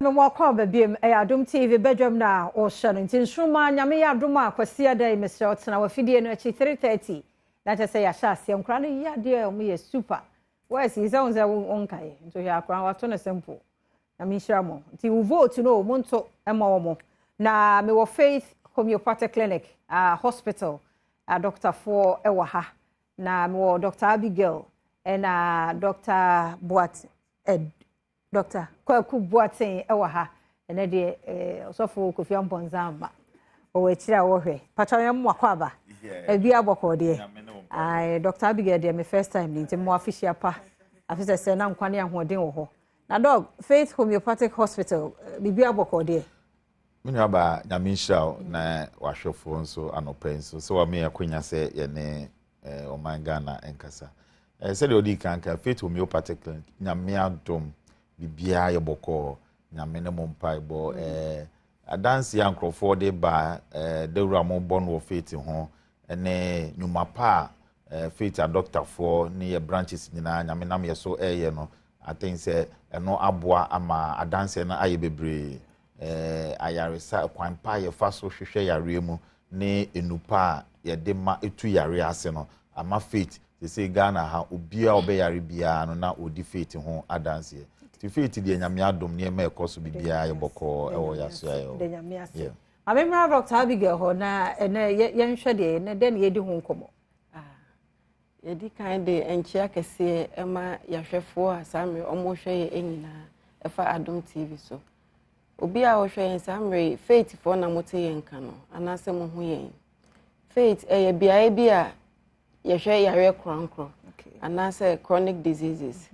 Mema wo akwaaba biom, ɛyɛ Adom TV badwam na ɔhyɛ no nti nsoroma Nyame yɛ adom a Kwasiada yi mesrɛ wo tena w'afidie no akyi 3:30 na kyerɛ sɛ yɛahyɛ aseɛ nkora no yɛ adeɛ a wɔyɛ super wɛs yi sɛ wo sɛ wo nkae nti hwɛ akora wato no simple. Nyame nhyira mo. Nti wo vote no mo nto ma wɔn. Na mewɔ Faith Homeopathic Clinic uh, Hospital adɔktafoɔ wɔ ha. Na mewɔ Dr. Abigail ɛna Dr. Boat eh, Dr. Kwaku Boateng wɔ ha. Ɛnɛ deɛ eh, ɔsɔfo Kofi Ampɔnsa ama. Ɔwɔ akyiri a wɔhwɛ. Pakyɛ yɛn mo akɔ aba. Ebi abɔkɔ deɛ. Dr. Abigail deɛ me first time ni nti mo afihyia pa. Afi sɛ sɛ na nkwa ne ahoɔden wɔ hɔ. Na dɔg, Faith Homeopathic Hospital, biribiara bɔkɔɔ deɛ? Me nua baa, Nyame nhyira wo na w'ahwɛfoɔ nso anɔpa yi nso sɛ wama yɛn akwanya sɛ yɛne ɔman Ghana nkasa. Sɛdeɛ ɔdii kan ka, Faith Homeopathic Clinic, Nyame adom, biribiara yɛ bɔkɔɔ, Nyame ne mo mpaebɔ, adanseɛ a nkurɔfoɔ de ba, dawuro a mobɔ no wɔ Faith ho, ne nnwuma pa a Faith adɔktafoɔ ne yɛ branches nyinaa Nyame nam yɛ so ɛreyɛ no, I think sɛ ɛno aboa ama adanseɛ no ayɛ bebree. Ayaresa, kwan pa a yɛfa so hwehwɛ yareɛ mu ne nnupa a yɛde ma ɛtu yareɛ ase no, ama Faith seesei Ghana ha obiara a ɔbɛyare biara no na ɔdi Faith ho adanseɛ. Nti Faith deɛ Nyame adom nneɛma a ɛkɔ so biribiara yɛ bɔkɔɔ ɛwɔ yɛasoɛeɛ hɔ. Yeah. Maame mmra Dr. Abigail hɔ na ɛnɛ yɛnhwɛ deɛ ɛnɛ dɛn na yɛdi ho nkɔmmɔ. Ah, yɛdi kan de nkyea kɛseɛ ma yɛahwɛfoɔ a saa mmerɛ wɔrehwɛ yɛn nyinaa ɛfa Adom TV so. Obi a ɔhwɛ yɛn saa mmerɛ yi, Faithfoɔ na mote yɛn nka no anaasɛ mohu yɛn. Faith ɛyɛ beaeɛ bi a yɛhwɛ yareɛ korankorɔ anaasɛ chronic diseases.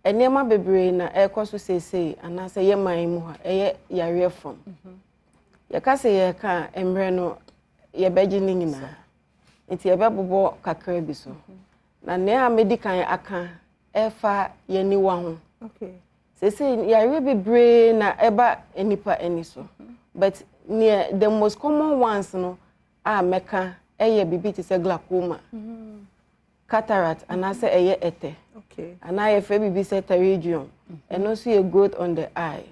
Nneɛma bebree na ɛrekɔ so seesei anaasɛ yɛ man mu ha ɛyɛ yareɛ fam. Yɛka sɛ yɛreka a mmerɛ no yɛbɛgye ne nyinaa. Nti yɛbɛbobɔ kakra bi so. Na nea medi kan aka ɛfa yɛn aniwa ho. Seesei yareɛ bebree na ɛba nipa ani so. But nea the most common ones no a mɛka ɛyɛ biribi te sɛ glaucoma. Cataract anaasɛ ɛyɛ ɛtɛ. Anaa yɛfrɛ biribi sɛ pterygium. Ɛno nso yɛ growth on the eye.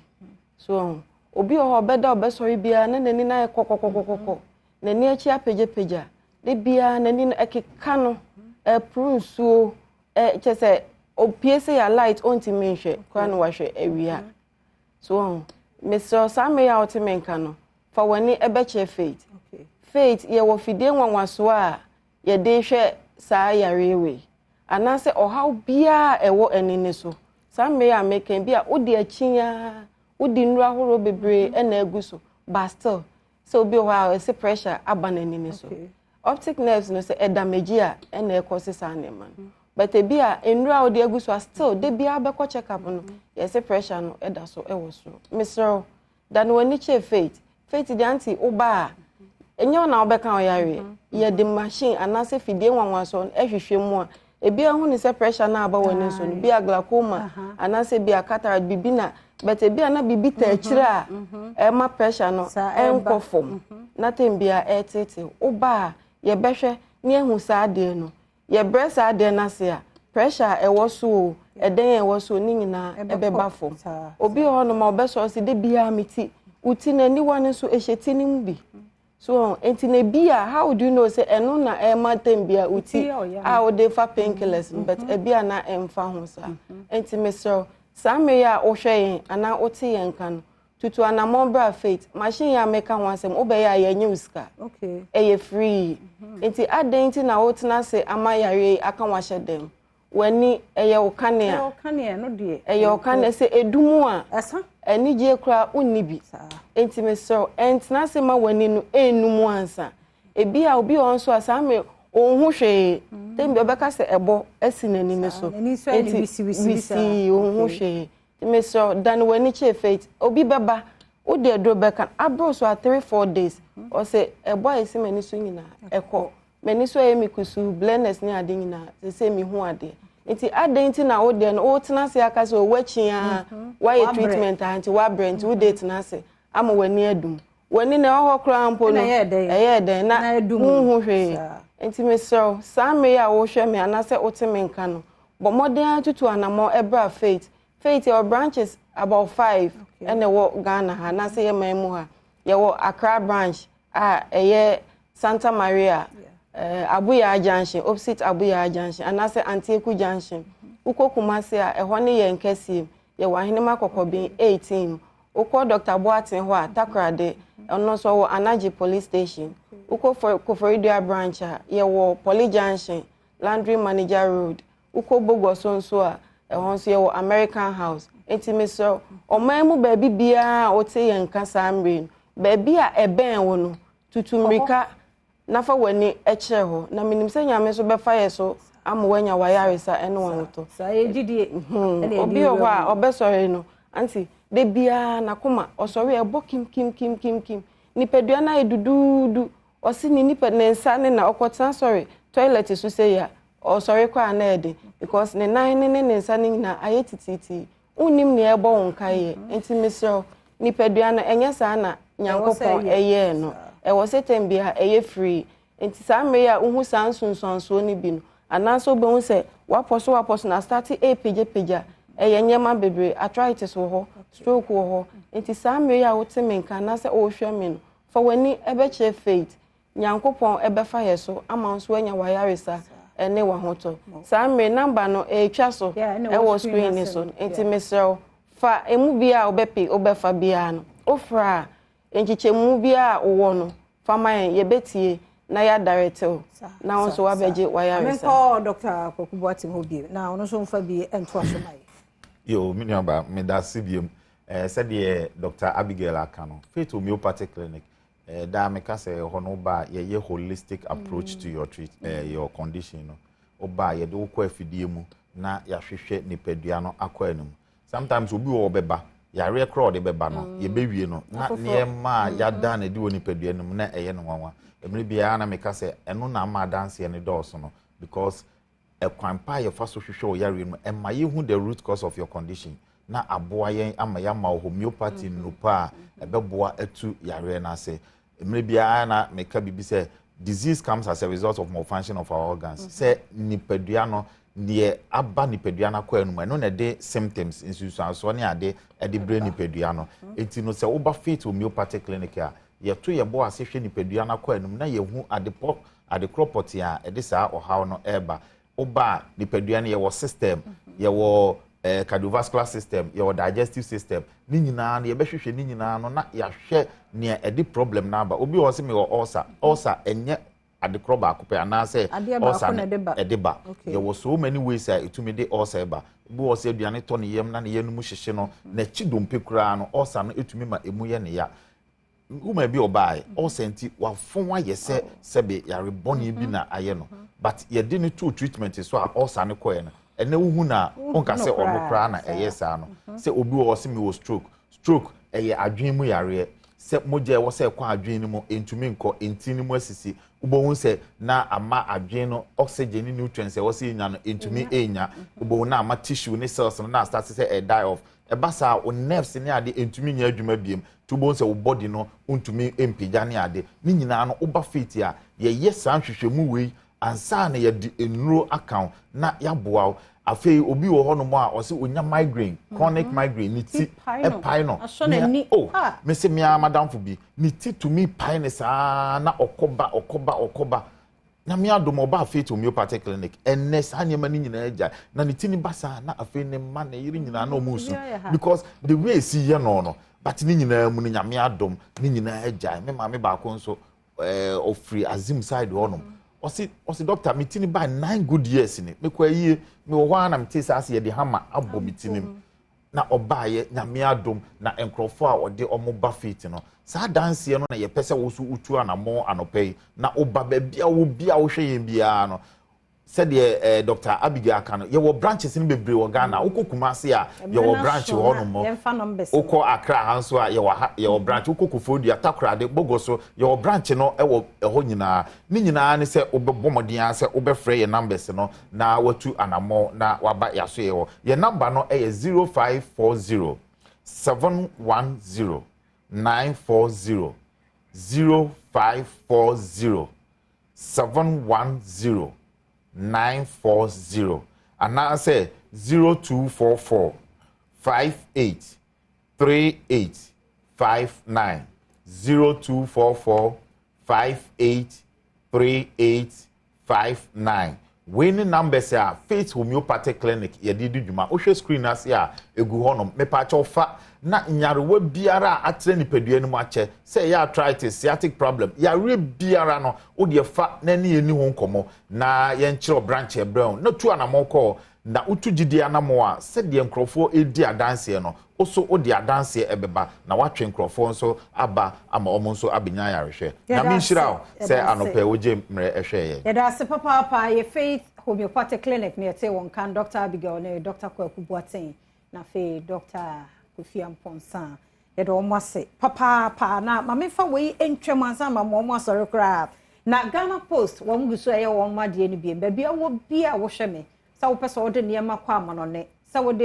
So obi wɔ hɔ ɔbɛda ɔbɛsɔre biara na n'ani no ayɛ kɔkɔkɔkɔkɔ. N'ani akyi apagyapagya. De biara n'ani no ɛkeka no, ɛporo nsuo, ɛ kyɛ sɛ opie sɛ yɛ light ɔntumi nhwɛ koraa na wahwɛ awia. So mesrɛ saa mmere a wote me nka no, fa w'ani ɛbɛkyerɛ Faith. Faith yɛwɔ fidie nwanwasoɔ a yɛde hwɛ saa yareɛ wei. Anaasɛ ɔhaw biara a ɛwɔ ani ne so. Saa mmere a meka bi a wode akyi a wode nnuro ahorow bebree ɛna agu so, but still sɛ obi wɔ hɔ a ɛsɛ pressure aba n'ani ne so. Optic nerves no sɛ ɛdamage a ɛna ɛkɔ se saa nneɛma no. But ebi a nnuro a wode agu so a still de biara bɛkɔ check up no, yɛsɛ pressure no ɛda so ɛwɔ soro. Mesrɛ wo, da no w'ani kyerɛ Faith. Faith deɛ ante woba a ɛnyɛ wo na wobɛka wo yareɛ. Yɛde machine anaasɛ fidie nwanwasoɔ no ɛhwehwɛ mu a ebi ahu ne sɛ pressure no aba w'ani so no, bi a glaucoma anaasɛ bi a cataract bibi na, but ebi a na bibi ta akyire a ɛma pressure no ɛnkɔ fam na tem bia ɛtete. Woba a yɛbɛhwɛ ne ehu saa adeɛ no, yɛbrɛ saa adeɛ no ase a pressure a ɛwɔ so o, ɛdɛn a ɛwɔ so ne nyinaa ɛbɛba fam. Obi wɔ hɔnom a ɔbɛsɔre sɛ de biara me ti, wo ti no aniwa no nso ɛhyɛ ti no mu bi. So nti na ebi a how do you know sɛ ɛno na ɛma tem bia wo ti a wode fa painkillers no, but ebi a na ɛmfa ho saa. Nti mesrɛ saa mmere a wohwɛ yɛn anaa wote yɛn nka no, tutu anammɔn bra Faith. Machine yi a meka ho asɛm, wobɛyɛ a yɛnyɛ wo sika, ɛyɛ free. Nti adɛn nti na wotena ase ama yareɛ yi aka wahyɛ dɛm? W'ani ɛyɛ wo kanea, ɛyɛ wo kanea. Sɛ edum a anigye koraa wonni bi. Nti mesrɛ ɛntena ase ma w'ani no ɛnnum ansa. Ebi a obi wɔ nso a saa mmere ɔnhu hwee, tɛm bi ɔbɛka sɛ ɛbɔ asi n'ani no so, nti wisii ɔnhu hwee. Mesrɛ dane w'ani kyerɛ Faith. Obi bɛba wode aduro bɛka aboro so a 3-4 days, ɔsɛ ɛbɔ a ɛsi m'ani so nyinaa ɛkɔ, m'ani so ɛyɛ me kusuu, blurriness ne ade nyinaa sɛ mehu adeɛ. Nti adɛn nti na wodeɛ no wotena ase aka sɛ owó akyi a woayɛ treatment a nti woabrɛ, nti wode tena ase ama w'ani adum? W'ani na ɛwɔ hɔ koraa mpo no ɛyɛ dɛn na wonhu hwee? Nti mesrɛ saa mmere a wohwɛ me anaasɛ wote me nka no, bɔ mmɔden atutu anammɔn ɛbra Faith. Faith yɛwɔ branches. About five ɛna ɛwɔ Ghana ha anaasɛ yɛ man mu ha. Yɛwɔ Accra branch a ɛyɛ Santa Maria, Abuya Junction, opposite Abuya Junction anaasɛ Antieku Junction. Wokɔ Kumasi a, ɛhɔ ne yɛn kɛseɛ mu. Yɛwɔ Ahenema Kɔkɔben 18. Wokɔ Dr. Boateng hɔ a, Takoradi, ɛno nso wɔ Anaji Police Station. Wokɔ Koforidua branch a, yɛwɔ Poly Junction, Laundry Manager Road. Wokɔ Bogoso nso a, ɛhɔ nso yɛwɔ American House. Nti mesrɛ, ɔman mu baabi biara a wote yɛn nka saa mmerɛ no, baabi a ɛbɛn wo no, tutu mmirika na fa w'ani kyerɛ hɔ, na menim sɛ Nyame nso bɛfa yɛ so ama woanya w'ayaresa ne w'ahotɔ. Saa yɛ gyidie. Obi wɔ hɔ a ɔbɛsɔre no, anti de biara n'akoma ɔsɔre, ɛbɔ kim kim kim kim kim, nipadua no ayɛ duduudu. Ɔsi ne nipa ne nsa ne na ɔkɔtena sɔre toilet so sɛ yɛ ɔsɔre kɔ a na ɛde because ne nan ne nsa no nyinaa ayɛ tititi. Wonnim nea ɛbɔ wo nka yɛ. Nti mesrɛ, nipadua no ɛnyɛ saa na Nyankopɔn ɛyɛɛ no. Ɛwɔ sɛ tɛm bia ɛyɛ free. Nti saa mmerɛ a wohu saa nsonsansoɔ no bi no, anaasɛ wobɛhu sɛ wapɔ so wapɔ so na start ɛrepagyapagya, ɛyɛ nneɛma bebree. Arthritis wɔ hɔ, stroke wɔ hɔ. Nti saa mmerɛ a wote me nka anaasɛ wɔrehwɛ me no, fa w'ani ɛbɛkyerɛ Faith. Nyankopɔn ɛbɛfa yɛ so ama nso anya wayaresa ɛne wahotɔ. Saa mmerɛ number no ɛretwa so ɛwɔ screen ni so. Nti mesrɛ wo, fa emu bia a wobɛpe wobɛfa biara no, wofra a, nkyekyɛmu biara a wowɔ no, fa ma yɛn, yɛbɛtie na yɛadarete wo na wo nso wabɛgye wayaresa. Menkɔ Dr. Kwaku Boateng hɔ bio na ɔno nso mfa bi ntoa so ma yɛ. Yo, me nuaba, meda ase biom. Sɛdeɛ Dr. Abigail aka no, Faith Homeopathic Clinic, daa meka sɛ ɛhɔ no woba a, yɛyɛ holistic approach to your treat your condition no. Woba a, yɛde wokɔ afidie mu na yɛahwehwɛ nipadua no akɔ anim. Sometimes obi wɔ ɔbɛba, yareɛ koraa ɔde bɛba no, yɛbɛwie no na nneɛma a yɛada no adi wɔ nipadua no mu na ɛyɛ no nwanwa. Mmerɛ biara na meka sɛ ɛno na ama adanseɛ no dɔɔso no, because ɛkwan pa a yɛfa so hwehwɛ wɔ yareɛ no, ɛma yɛhu the root cause of your condition na aboa yɛn ama yɛama wɔ homeopathy nnupa a ɛbɛboa atu yareɛ no ase. Mmerɛ biara na meka biribi sɛ disease comes as a result of malfunction of our organs. Sɛ nipadua no deɛ aba nipadua no akɔ anum, ɛno na ɛde symptoms, nsunsuansoɔ ne ade ɛde brɛ nipadua no. Eti no, sɛ woba Faith Homeopathic Clinic a, yɛto yɛ bɔ ase hwɛ nipadua no akɔ anum na yɛhu adepɔ adekorɔ pɔtee a ɛde saa ɔhaw no ɛreba. Woba a, nipadua no yɛwɔ system, yɛwɔ cardiovascular system, yɛwɔ digestive system. Ne nyinaa no yɛbɛhwehwɛ ne nyinaa no na yɛahwɛ nea ɛde problem no aba. Obi wɔ hɔ sɛ mewɔ ulcer. Ulcer ɛnyɛ adekorɔ baako pɛ anaasɛ ulcer no ɛde ba. Yɛwɔ so many ways a ɛtumi de ulcer ba. Obi wɔ sɛ aduane tɔ ne yam na ne yam no mu hyehye no, n'akyi dompe koraa no, ulcer no ɛtumi ma emu yɛ ne ya. Woman bi ɔbaa, ulcer nti wafɔn ayɛ sɛ sɛbe yare bɔne bi na ayɛ no, but yɛde ne to treatment so a, ulcer no kɔɛ no, ɛnɛ wohu na wonka sɛ ɔno koraa na ɛyɛ saa no. Sɛ obi wɔ hɔ sɛ mewɔ stroke, stroke ɛyɛ adwene mu yareɛ, sɛ mogya ɛwɔ sɛ ɛkɔ adwene no mu ntumi nkɔ, nti no mu asisi. Wobɛhu sɛ na ama adwene no oxygen ne nutrients ɛwɔ sɛ ɛnya no ntumi ɛnya. Wobɛhu na ama tissue ne cells no na start sɛ ɛ die off. Ɛba saa, wo nerves ne ade ntumi nyɛ adwuma biem, nti wobɛhu sɛ wo body no ntumi mpagya ne ade ne nyinaa no. Woba Faith a, yɛyɛ saa nhwehwɛmu wei ansa na yɛde nnuro aka wo na yɛaboa wo. Afei obi wɔ hɔnom a ɔsɛ onya migraine, chronic migraine, ne ti ɛpae no. O mese mmea madamfo bi ne ti tumi pae ne saa na ɔkɔba ɔkɔba ɔkɔba. Na me adom, ɔba Faith Homeopathic Clinic, ɛnɛ saa nneɛma no nyinaa gya na ne ti ne ba saa. Na afei ne mma ne yere nyinaa na ɔmo nsu because the way esi yɛ no, but ne nyinaa mu no, Nyame adom, ne nyinaa gya. Me maame baako nso, ɔfiri Azim side hɔnom. Ɔsi, "Doctor, me ti ni ba 9 good years ni mekɔ ayie, mewɔ hɔ ara na mete saa ase yɛde hama abɔ me ti nim." Na ɔbaayɛ, Nyame adom, na nkurɔfoɔ a ɔde ɔmo ba Faith no, saa danseɛ no na yɛpɛ sɛ woso wotu anammɔn anɔpɛ yi na woba baabi a wo bi a wohwɛ yɛn biara no. Sɛdeɛ Dr. Abigail aka no, yɛwɔ branches no bebree wɔ Ghana. Wokɔ Kumase a, yɛwɔ branch wɔ hɔnom. Wokɔ Accra ha nso a, yɛwɔ ha, yɛwɔ branch. Wokɔ Koforidua, Takoradi, Bogoso, yɛwɔ branch no wɔ ɛhɔ nyinaa. Ne nyinaa ne sɛ wobɛbɔ mmɔden ara sɛ wobɛfrɛ yɛn numbers no na watu anammɔn na waba yɛaso. Yɛ hɔ, yɛn number no yɛ 0540 710 940, 0540 710 940, anaasɛ 0244 58. 38 59. 0244 58 38 59. Wei ne numbers a Faith Homeopathic Clinic yɛde di dwuma. Wohwɛ screen ase a, egu hɔnom. Mepaakyɛw, fa na nyarewa biara a atrɛ nipadua no mu akyɛ, sɛ ɛyɛ arthritis, sciatic problem, yareɛ biara no, wodeɛ fa na ne yɛni ho nkɔmmɔ na yɛnkyerɛ branch ɛbrɛ na tu anammɔ kɔɔ na wotu gyidi anamɔ a, sɛdeɛ nkurɔfoɔ edi adanseɛ no, woso wode adanseɛ ɛbɛba na watwe nkurɔfoɔ nso aba ama wɔn nso abɛnya ayarehwɛ. Nyame nhyira wo sɛ anɔpɛ wogye mmerɛ ɛhwɛ yɛn. Yɛda ase papaapa. Yɛ Faith Homeopathic Clinic ne yɛte wɔn kan, Dr Abigail ne Dr Kwaku Boateng na afei Dr Kofi Amponsa. Yɛde wɔn ase papaapa. Na maame fa wei ntwam ansa ma wɔn asɔre koraa na Ghana Post wɔn gu so ɛyɛ wɔn adeɛ no bi. Baabi a wɔ bi a wɔhwɛ me sɛ wopɛ sɛ wɔde nneɛma kɔ amanɔne, sɛ wode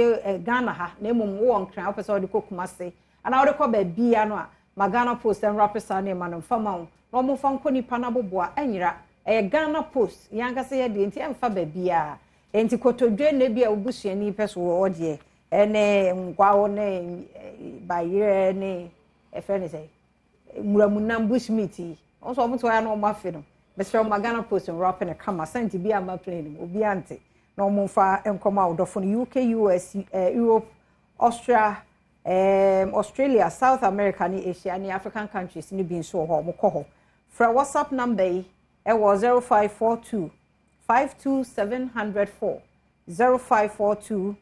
Ghana ha na mmom wowɔ Nkran, wopɛ sɛ wode kɔ Kumase anaa wode kɔ baabia no a, ma Ghana Post nwurape saa nneɛma no mfa ma wo na wɔmfa nkɔ nipa no aboboa. Ɛnyera, ɛyɛ Ghana Post yɛn ankasa yɛ deɛ, nti ɛmfa baabiara. Nti kotodwe na bi a wobusuani pɛ so wɔ deɛ, ɛne ngwawo ne bayerɛ ne ɛfrɛ ne sɛ nwuramunam, bush meat yi, wɔn nso wɔn to ya na wɔn afe no. Mesrɛ wɔn, Ghana Post nwurape ne kama sɛnti bi ama plane mu obi ante na wɔn mfa nkɔmɔ a wɔdɔfo no UK, US, Europe, Austria, Australia, South America ne Asia ne African countries ne bi nso wɔ hɔ. Wɔn kɔ hɔ. Frɛ WhatsApp number yi ɛwɔ 0542 52704, 0542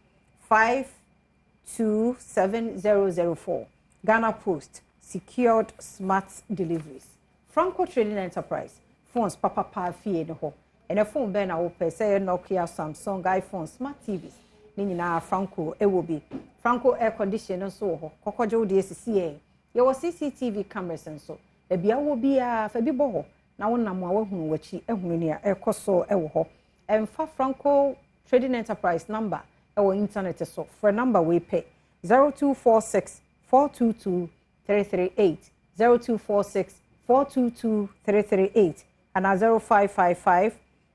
527004. Ghana Post, secured smart deliveries. Franco Trading Enterprise, phones papapa fie ne hɔ. Ɛnɛ phone bɛn na wopɛ, sɛ yɛ Nokia, Samsung, iPhone, smart TVs ne nyinaa, Franco ɛwɔ bi. Franco air condition nso wɔ hɔ. Kɔkɔgye wo deɛ esisi yɛn. Yɛwɔ CCTV cameras nso. Baabi awɔ biara, fa bi bɔ hɔ na wonam a wahunu w'akyi, ahunu nea ɛrekɔ so ɛwɔ hɔ. Ɛmfa Franco Trading Enterprise number ɛwɔ internet so. Frɛ number wei pɛ: 0246 422 338, 0246 422 338 anaa 0555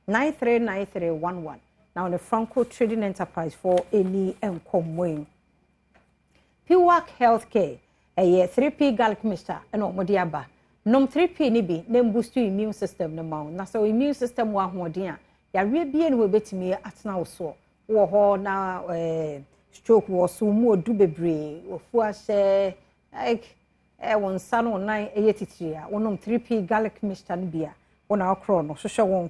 939311 na wɔne Franco Trading Enterprise for any nkɔmmɔ yi. Piwak Healthcare, ɛyɛ 3P garlic mixture ɛna wɔde aba. Nom 3P ni bi na boost immune system no ma wo. Na sɛ immune system wɔ ahoɔden a, yareɛ bie ne wɔ ebɛtumi atena wo soɔ. Wɔ hɔ na stroke wɔ so mu odu bebree, ofu ahyɛ like wɔn nsa no wɔn nan ɛyɛ titiri a, wɔnom 3P garlic mixture no bi a, wɔn akorɔ no hwehwɛ wɔn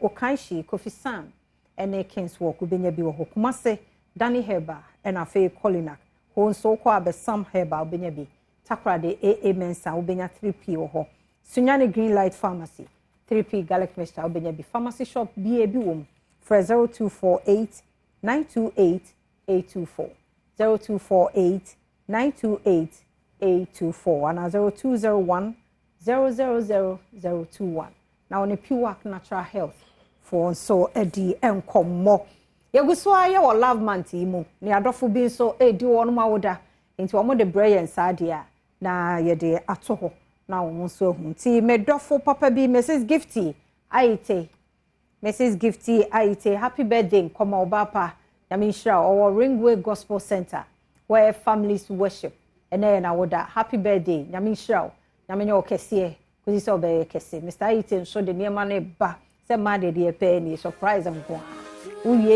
Okanhyi, Kofi Sam ɛne Kings Walk, wobɛnya bi wɔ hɔ. Kumase, Danny Herbal, ɛna afei Colinac hɔ nso, wokɔ Abɛsam Herbal, wobɛnya bi. Takoradi, AA Mensa, wobɛnya 3P wɔ hɔ. Sunyani, Green Light Pharmacy, 3P garlic mixture wobɛnya bi. Pharmacy shop bia bi wɔ mu. Frɛ 0248 928 824, 0248 928 824 ana 0201 000 021 na wɔne Piwak Natural Health foɔ nso adi nkɔmmɔ. Yɛgu so a yɛwɔ love month yi mu ne adɔfo bi nso redi wɔn mu awoda, nti wɔn de brɛ yɛn saa deɛ a na yɛde ato hɔ na wɔn nso ahu. Nti medɔfo papa bi, Mrs Gifty Ayite, Mrs Gifty Ayite, happy birthday nkɔmɔ ɔbaa pa. Nyame nhyira. Ɔwɔ Ringway Gospel Center where families worship. Ɛnɛ yɛ n'awoda. Happy birthday, Nyame nhyira wo, Nyame nyɛ ɔkɛseɛ kòsi sɛ ɔbɛyɛ kɛse. Mr Ayite nso de nneɛma no ba sɛ mmaa deɛ pɛɛ ni surprise nko a wowie.